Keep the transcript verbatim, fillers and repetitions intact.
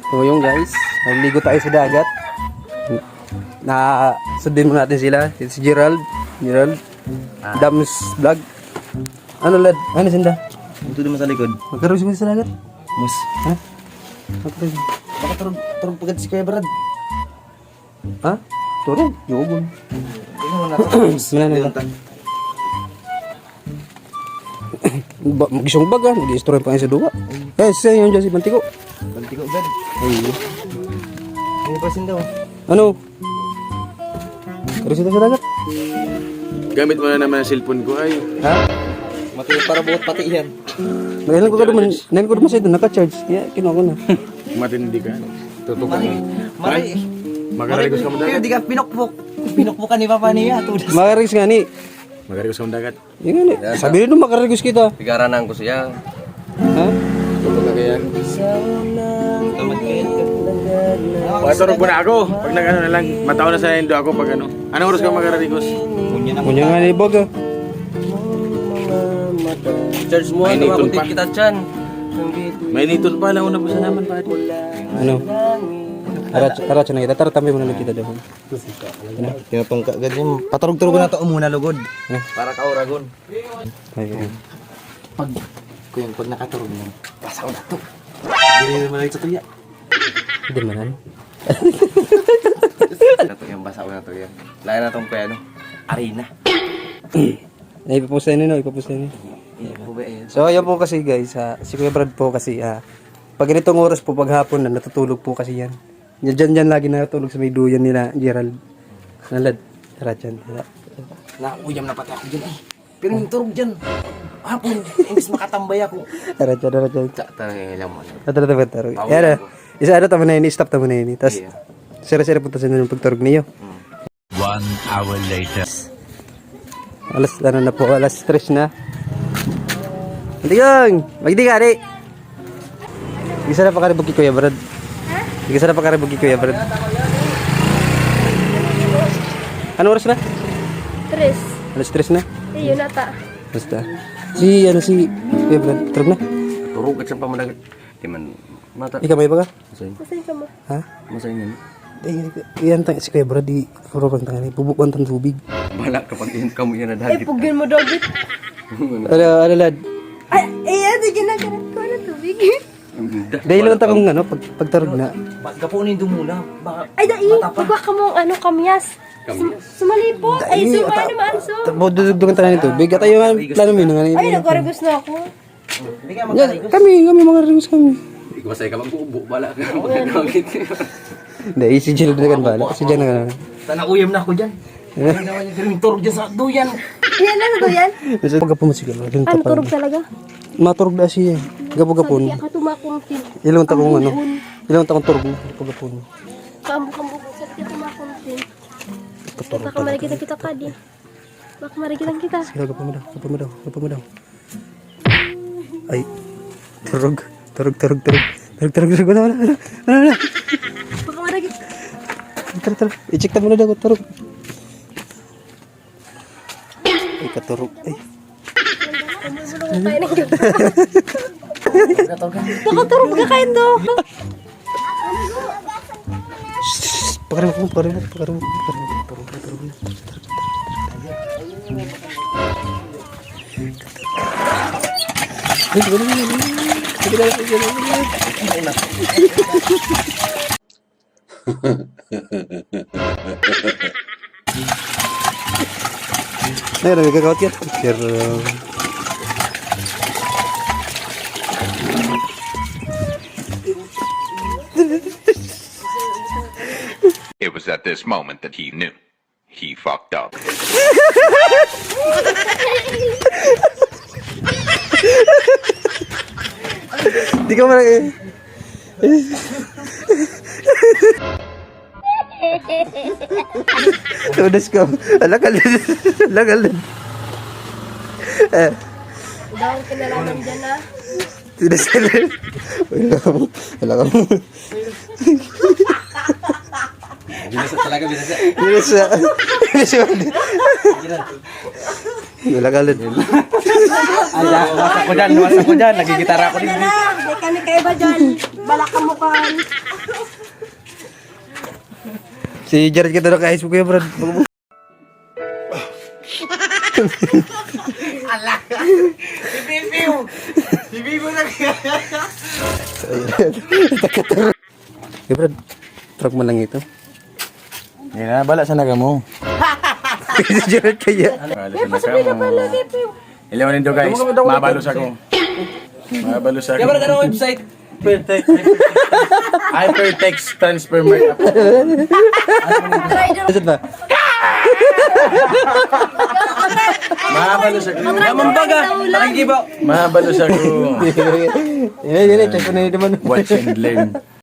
So yun guys, naligo tayo sa dagat. Na, sundin muna natin sila. Si Gerald, Gerald. Ah. Dams Vlog. Ano, lad? Ano sinda? Ito naman sa likod. Magkaroon sila sa dagat? Mus. Ha? Magkaroon. Baka turog, turog pagkat si Kuya Brad. Ha? Turog? Yogon. Ano na? Wala na. Yun, ta- Ba, mag-isang baga, mag-istorya pa nga sa duwa. Eh, siya yun dyan si Bantiko. Bantiko, Brad. Ay, hindi pa sindaw. Ano? Pero sila sa dagat? Gamit mo na naman ang cellphone ko, ay. Ha? Mati, para buot pati yan. Naghalang ko ka naman, nahin ko naman sa'yo, naka-charge. Kaya kinuha ko na. Matindi ka. Totoo ka. Mari, mari. Magaragos ka mo dagat. Hindi ka pinukpok. Pinukpok ka ni Papa niya, tudas. Magaragos nga ni. Magaragos ka mo dagat. Yun nga ni. Sabi rin nung magaragos kita. Pigaranan ko siya. Ha? Totoo ka kaya? Paturog mo na ako. Pag nag-ano na lang, mataon na sa indo ako pag ano. Anong oras ka magaragos? Kunya nga ni Bog ah. Charge mo, May ano, nitol makuntit pa. Kita dyan. May nitol pa, nauna pa sa naman, pare. Ano? Arat, arat siya na kita. Tara, tambay muna lang kita doon. Tinatungka, ganyan. Paturog-turog na to muna, lugod. Eh. Para kauragon. Ay, ay. Pag, kuya, pag nakaturog na, basa ko na to. Hindi naman lang sa kuya. Hindi man, ano? Ito yung basa ko na to yan. Lain na tong peno. Arena. Eh, ipapost na yun, no? Ipapost na yun. Iya po ba eh? So, ayan po kasi, guys, ah, si Kuya Brad po kasi, ah, pag ganitong oras po, paghapon na, natutulog po kasi yan. Yan, dyan, dyan lagi natutulog sa may duyan nila, Gerald. Nalad. Tara, dyan. Tara. Nauyam na pati ako dyan eh. Pero yung turog dyan. Hapon, imbis makatambay ako. Tara, tara, tara, tara. Sa, tara, yung alam mo. Tara, tara, tara, tara. Pauwi Yan na. Ako. Isa ano, tama na yun, stop, tama na yun. Tapos, Iya. Sira-sira po tayo sa pagturog niyo. Mm. One hour later. Alas, ano na po, alas tres na. Antigang! Magdi ka, di! Isa na pa karibog kay Kuya Brad. Ha? Isa na pa karibog kay Kuya Brad. Ano oras na? Tres. Alas tres na? Ayun ata. Basta. Si, ano, si Kuya Brad, turog na? Turog at siyang pamadagat. Di man, mata. Ikaw may baga? Masay. Masay ka mo? Ha? Masay nga. Eh, yan ta-, si Kuya Brad, di, puro pang tangan, eh, bubukan tang tubig. Bala kapag yun, kamo yan na Eh, dagit. Pugyan mo dagit. Ano, ano, lad? Ay, eh, yan, sige na, ganun ko na tubig. Dahil lang takong, ano, pag, pagtarog na. Ba-, gapunin doon muna. Baka Ay, dai, matapa. Pagwa ka mong, ano, kamyas. Kamyas. Sum-, sumalipot. Ay, Dai, sumano, ata-, maanso. Tabo, dudugdugan tayo ng tubig. At ayun nga, plano mo yun, nga, Ay, yun. Nagwaragos na ako. Hindi ka Yan, magkaligos. Kami, kami, mga rigos kami. Ikaw, masaya ka magbubo, bala ka. Oo. Hindi, si Jill na kan bala. Si Jill na kan. Sana uyam na ako dyan. Eh? Ay, naman yung galing turog dyan sa duyan. Yan na, duyan? Basta pagkapon mo siguro, yung Ano, tapal turog mo. Talaga? Maturog na siya eh. Gapon-gapon. Sabi niya, katumakong tin. Ilong takong ano. Ang buon. Ilong takong turog mo. Pagkapon. Kaambok-ambok, sabi niya, tumakong tin. Paturog Baka ka marikit na talaga. Kita ka din. Baka marigilan kita. Sige, gapa mo daw, gapa mo daw, gapa mo daw. Ay. Turog, turog, turog, turog. Turog, turog, turog. Wala, wala, wala. Wala, wala. Baka marigit. Tara, tara. I-check ta muna daw, turog. Ay, katurog. Ay. Nakaturog ka kayo to. Shh, shh, shh, pakaribok mo, pakaribok, pakaribok, pakaribok, pakaribok, pakaribok. Ay, wala na, wala na. Sige na, sige na, sige na. Ay, nagkakawat yan. Pero, It was at this moment that he knew. He fucked up. Di ka man eh. Tudas ka. Alakal. Alakal. Eh. Daw ang kinalaman dyan, ah. Tudas ka. Wala ka mo. Wala ka mo. Binasa talaga, binasa. Binasa. Binasa. Wala ka, Lord. Ala, wasa ko dyan, wasa ko dyan. Nagigitara ako din. Di kami kaiba dyan. Balak ka mo kan. Si Jared kita na ka-high school, Kuya Brad. Ala! Si Bibiw! Si Bibiw na kaya! Kuya Brad, prank mo lang ito. Yan na, bala sa naga mo. Si Jared kaya. Bala sa naga mo. Ilaw nindo, guys. Mabalos ako. Mabalos ako. Kaya pala ka ng website. Hypertext transfer mark. Ano ba? Mabalos ako. Naman baga, nakikibaw. Mabalos ako. Yan, yan, yan. Check ko na yun naman. Watch and learn.